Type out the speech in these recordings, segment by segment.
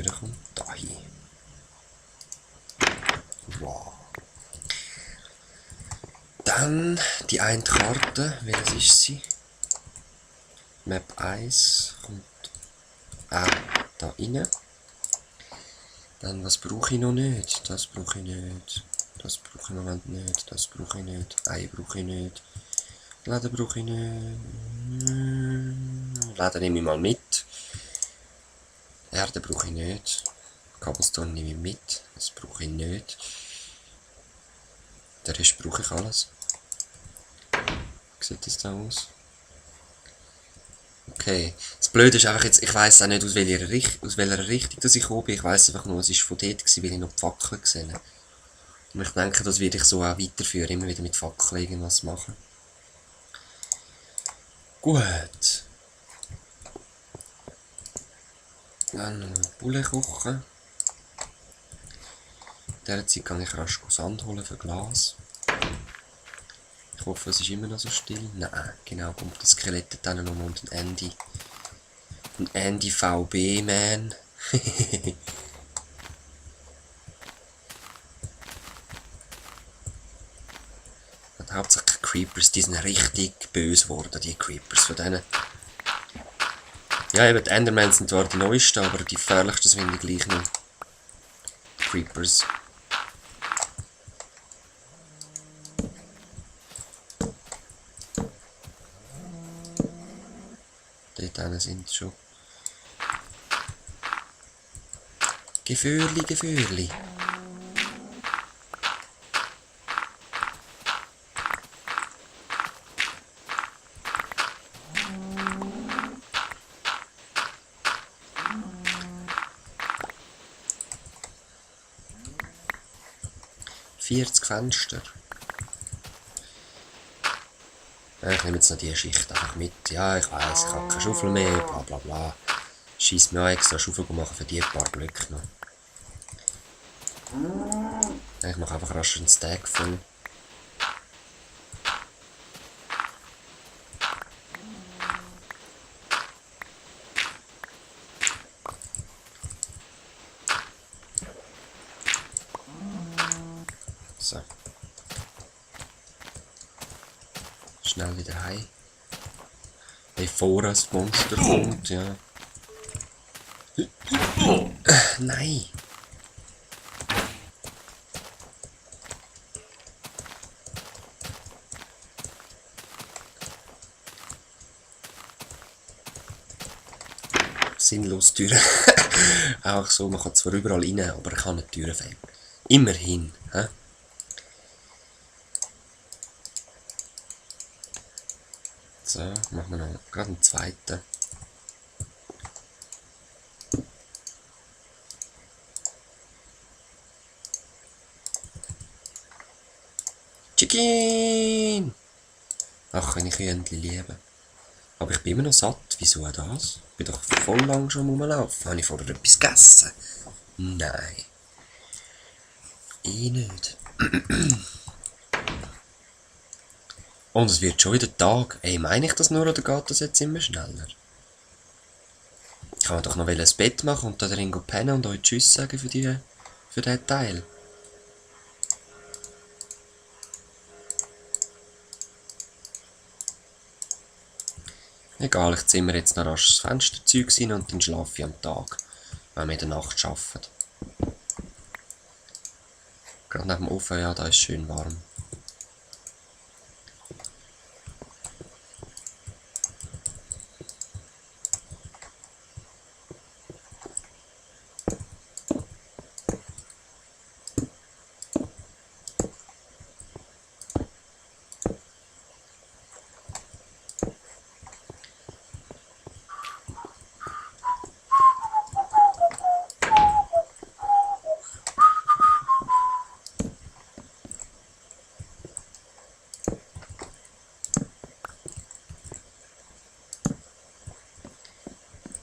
durchkommt. Da hin. Wow. Dann die eine Karte. Welches ist sie? Map 1 kommt auch da rein. Dann, was brauche ich noch nicht? Das brauche ich nicht. Das brauche ich im Moment nicht. Das brauche ich nicht. Ei brauche ich nicht. Leder brauche ich nicht. Leder nehme ich mal mit. Erde brauche ich nicht. Cobblestone nehme ich mit. Das brauche ich nicht. Der Rest brauche ich alles. Wie sieht das da aus? Okay. Das Blöde ist einfach jetzt, ich weiss auch nicht, aus welcher Richtung dass ich gekommen bin. Ich weiss einfach nur, es war von dort, weil ich noch die Fackeln gesehen habe. Und ich denke, das werde ich so auch weiterführen. Immer wieder mit Fackeln irgendwas machen. Gut. Dann Bulle kochen. In dieser Zeit kann ich rasch Sand holen für Glas. Ich hoffe, es ist immer noch so still. Nein, genau, kommt das Skelett dann noch und ein Andy. Ein Andy VB, man. Und hauptsächlich Creepers, die sind richtig böse geworden, die Creepers von denen. Ja, eben, die Endermans sind zwar die neuesten, aber die gefährlichsten finde ich gleich noch. Die Creepers. Dort sind schon. Gefährli, Gefährli. Fenster. Ja, ich nehme jetzt noch diese Schicht einfach mit. Ja, ich weiss, ich habe keine Schaufel mehr, bla bla bla. Scheiss mir auch extra Schaufel machen für die paar Blöcke noch. Ich mache einfach rasch einen Stack voll. So. Schnell wieder heim. Bevor das Monster kommt, ja. Nein! Sinnlos Türen. Auch so, man kann zwar überall rein, aber ich kann nicht Türen fällen. Immerhin. Hä? So, machen wir noch gerade einen zweiten. Chicken! Ach, wenn ich Hühnchen liebe. Aber ich bin immer noch satt. Wieso das? Ich bin doch voll lang schon rumlaufen. Habe ich vorher etwas gegessen? Nein. Ich nicht. Und es wird schon wieder Tag. Ey, meine ich das nur oder geht das jetzt immer schneller? Ich kann doch noch ein Bett machen und da drin pennen und euch Tschüss sagen für diesen Teil. Egal, ich zimmer jetzt noch rasch das Fensterzeug rein und dann schlafe ich am Tag, wenn wir in der Nacht arbeiten. Gerade neben dem Ofen, ja, da ist schön warm.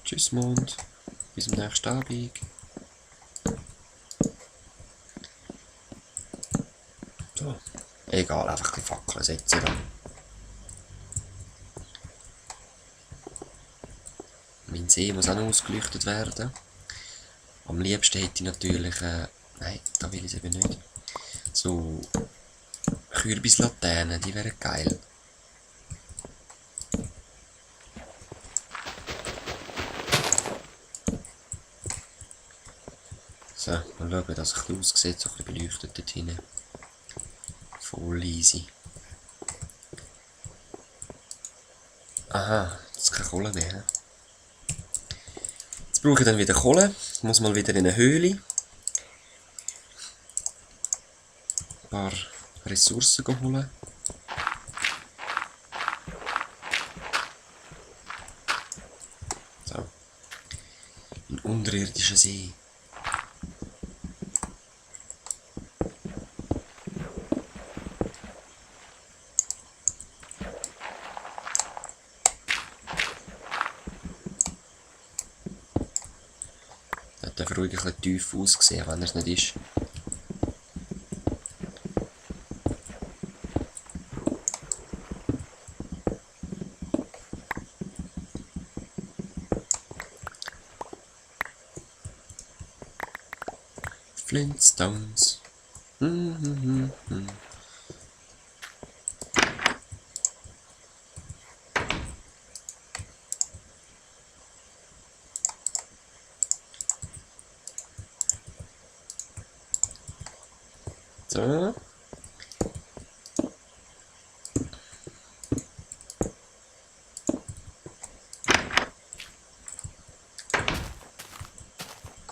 Tschüss Mond, bis zum nächsten Abend. So. Egal, einfach die Fackeln setzen dann. Mein See muss auch noch ausgeleuchtet werden. Am liebsten hätte ich natürlich... nein, da will ich es eben nicht. So... Kürbislaternen, die wären geil. So, mal schauen, dass es ein bisschen aussieht, so ein bisschen beleuchtet dort hinten. Voll easy. Aha, das ist keine Kohle mehr. Jetzt brauche ich dann wieder Kohle. Ich muss mal wieder in eine Höhle. Ein paar Ressourcen holen. So. Ein unterirdischer See. Das darf ruhig ein bisschen tief aussehen, wenn er es nicht ist. Flintstones. So.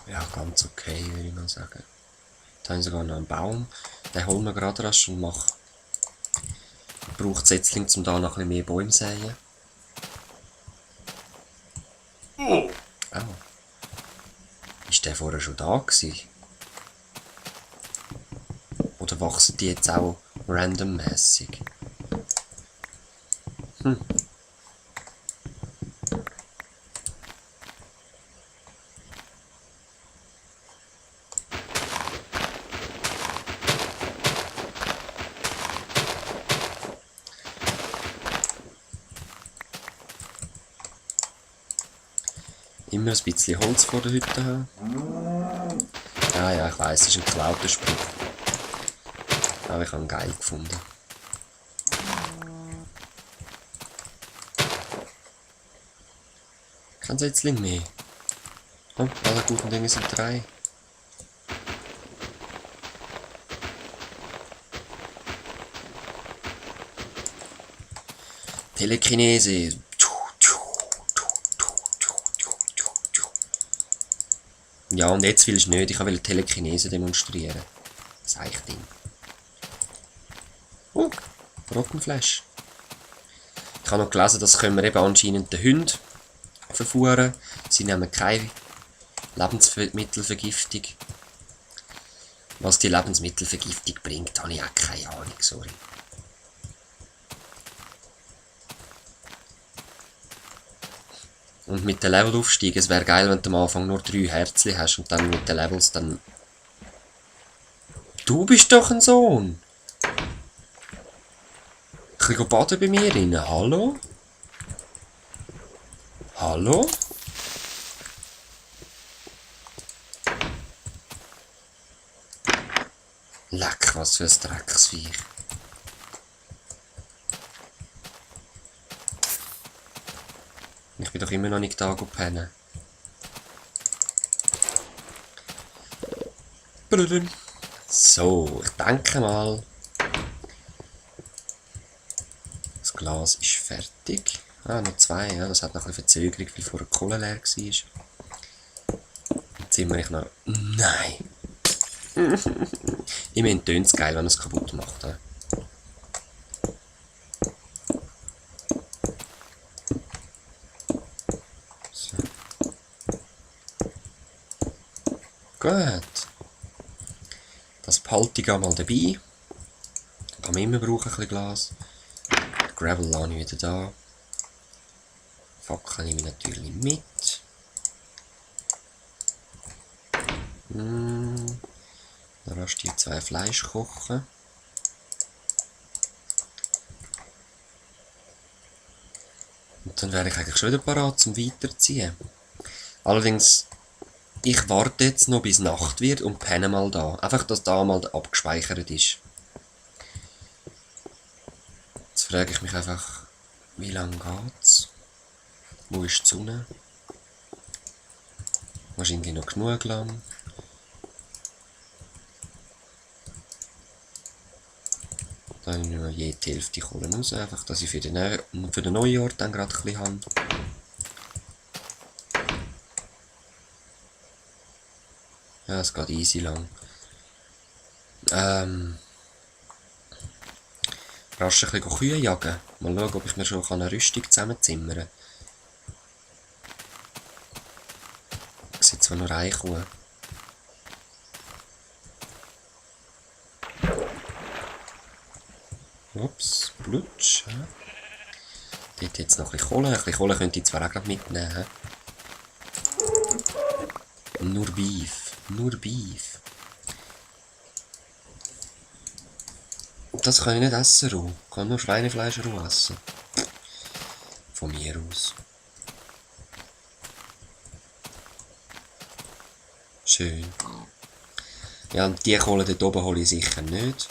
Ja, ganz okay, würde ich mal sagen. Da haben wir sogar noch einen Baum. Den holen wir gerade rasch und machen. Braucht Setzling, um da noch ein bisschen mehr Bäume zu säen. Oh. Ist der vorher schon da gewesen? Oder wachsen die jetzt auch randommäßig? Immer ein bisschen Holz vor der Hütte haben. Ah ja, ich weiss, es ist ein geklauter Spruch. Aber ich habe ihn geil gefunden. Kein Setzling mehr. Oh, alle guten Dinge sind 3. Telekinese. Ja, und jetzt willst du nicht. Ich will Telekinese demonstrieren. Das Eichding. Oh, Rottenfleisch. Ich habe noch gelesen, das können wir eben anscheinend den Hunden verfuhren. Sie nehmen keine Lebensmittelvergiftung. Was die Lebensmittelvergiftung bringt, habe ich auch keine Ahnung, sorry. Und mit den Levelaufstieg, es wäre geil, wenn du am Anfang nur 3 Herzchen hast und dann mit den Levels dann... Du bist doch ein Sohn! Ich kann baden bei mir rein. Hallo? Hallo? Leck, was für ein Drecksviech. Ich bin doch immer noch nicht da pennen. So, ich denke mal. Das Glas ist fertig. Ah, noch 2, ja, das hat noch ein bisschen Verzögerung, weil vorher die Kohle leer war. Jetzt sind wir noch... Nein! Immerhin tönt es geil, wenn es kaputt macht. Ja. So. Gut. Das behalte ich mal dabei. Kann man immer brauchen, ein bisschen Glas. Die Gravel lasse ich wieder da. Fackel nehme ich natürlich mit. Dann rasch die 2 Fleisch kochen. Und dann wäre ich eigentlich schon wieder parat zum Weiterziehen. Allerdings, ich warte jetzt noch bis Nacht wird und penne mal da. Einfach, dass da mal abgespeichert ist. Jetzt frage ich mich einfach, wie lange geht's? Wo ist die Sonne? Wahrscheinlich noch genug lang. Dann nehme ich noch je die Hälfte Kohle raus, einfach, dass ich für den neuen Ort dann gerade ein bisschen habe. Ja, es geht easy lang. Rasch ein bisschen Kühe jagen. Mal schauen, ob ich mir schon eine Rüstung zusammenzimmern kann. Ich sehe zwar nur eine Kuh. Ups, Blutsch. Dort jetzt noch ein bisschen Kohle. Ein bisschen Kohle könnte ich zwar auch gerade mitnehmen. Nur Beef. Nur Beef. Das kann ich nicht essen, roh. Ich kann nur Schweinefleisch roh essen. Von mir aus. Schön. Ja, und die Kohle dort oben hole ich sicher nicht.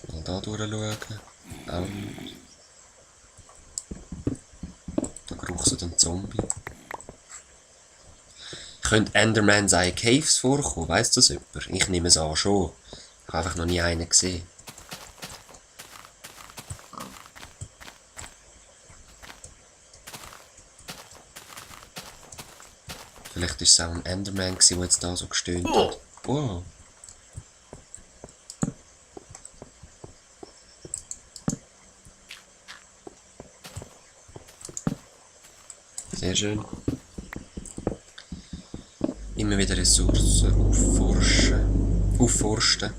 Mal da durchschauen. Auch nicht. Da geruchst ein Zombie. Könnte Enderman's Eye Caves vorkommen? Weiss das jemand? Ich nehme es an schon. Ich habe einfach noch nie einen gesehen. Vielleicht war es auch ein Enderman, der jetzt da so gestöhnt hat. Oh. Sehr schön. Immer wieder Ressourcen aufforsten.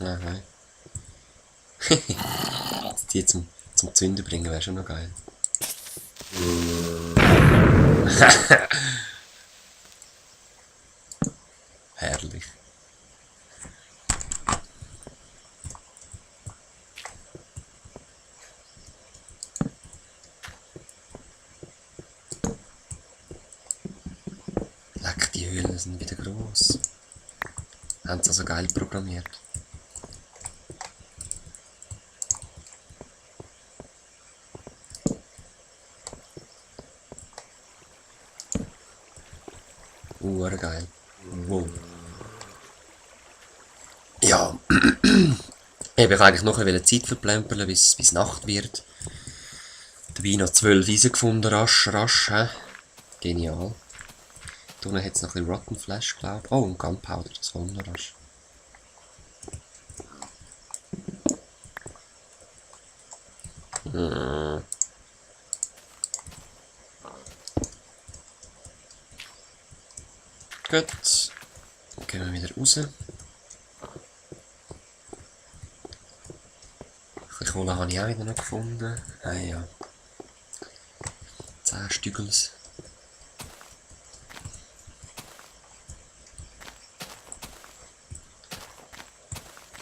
Nein. Die zum Zünden bringen wäre schon noch geil. Herrlich. Leck, die Höhlen sind wieder gross. Haben sie also geil programmiert. Geil. Wow. Ja. Ich habe eigentlich noch eine Zeit verplempern, bis Nacht wird. Dabei noch 12 Eisen gefunden, rasch. Genial. Da unten hat es noch ein bisschen Rotten Flash, glaube ich. Oh, und Gunpowder, das war noch rasch. Gut. Dann gehen wir wieder raus. Ein bisschen Kohle habe ich auch wieder noch gefunden. Ah ja. 10 Stügels.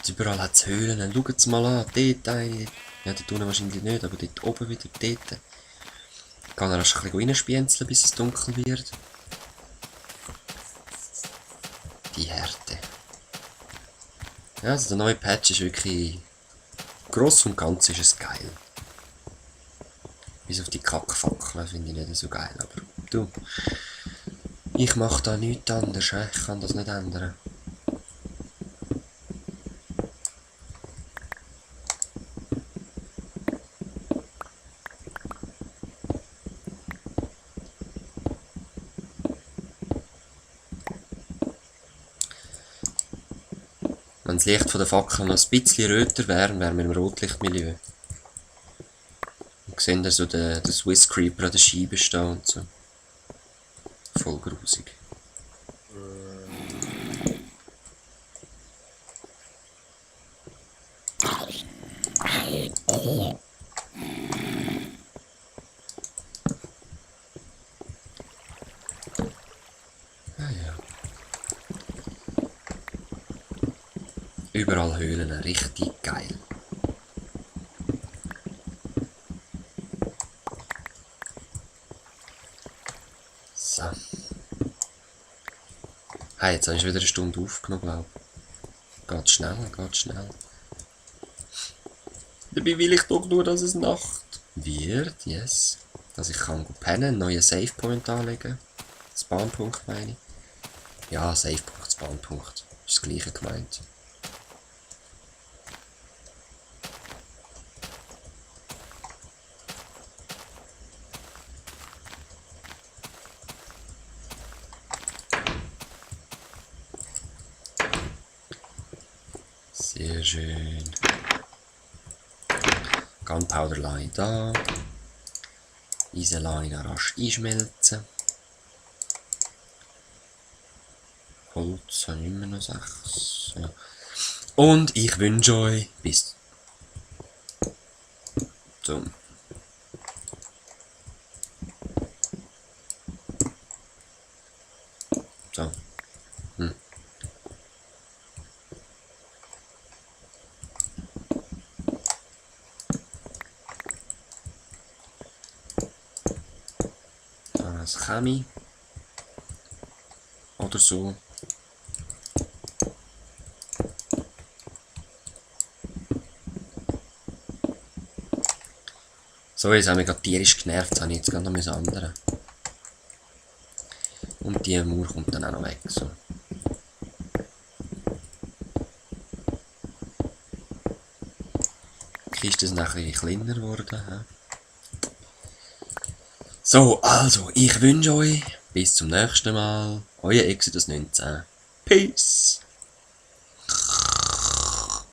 Überall hat es Höhlen. Schaut es mal an. Dort eine. Ja, dort unten wahrscheinlich nicht, aber dort oben wieder dort. Ich kann erst ein bisschen reinspienzeln, bis es dunkel wird. Die Härte. Ja, also der neue Patch ist wirklich... Gross und ganz ist es geil. Bis auf die Kackfackeln finde ich nicht so geil, aber du... Ich mache da nichts anderes, ich kann das nicht ändern. Wenn das Licht von der Fackel noch ein bisschen röter wäre, wären wir im Rotlichtmilieu. Und seht ihr so den Swiss Creeper an der Scheibe stehen und so. Voll grusig. Ah ja. Überall Höhlen, richtig geil. So. Hey, jetzt habe ich wieder eine Stunde aufgenommen, glaube ich. Geht schnell, geht schnell. Dabei will ich doch nur, dass es Nacht wird, yes. Dass ich kann pennen, einen neuen Savepoint anlegen. Spawnpunkt meine ich. Ja, Savepunkt, Spawnpunkt. Ist das gleiche gemeint. Sehr schön. Gunpowder Line da. Eisenleine rasch einschmelzen. Holz habe ich immer noch 6. Ja. Und ich wünsche euch bis zum so. Das Chemie. Oder so. So, jetzt haben wir gerade tierisch genervt, jetzt habe ich jetzt gerade noch das andere. Und die Mauer kommt dann auch noch weg. So. Die Kiste ist nachher ein bisschen kleiner geworden. He? So, also, ich wünsche euch bis zum nächsten Mal. Euer Exodus 19. Peace!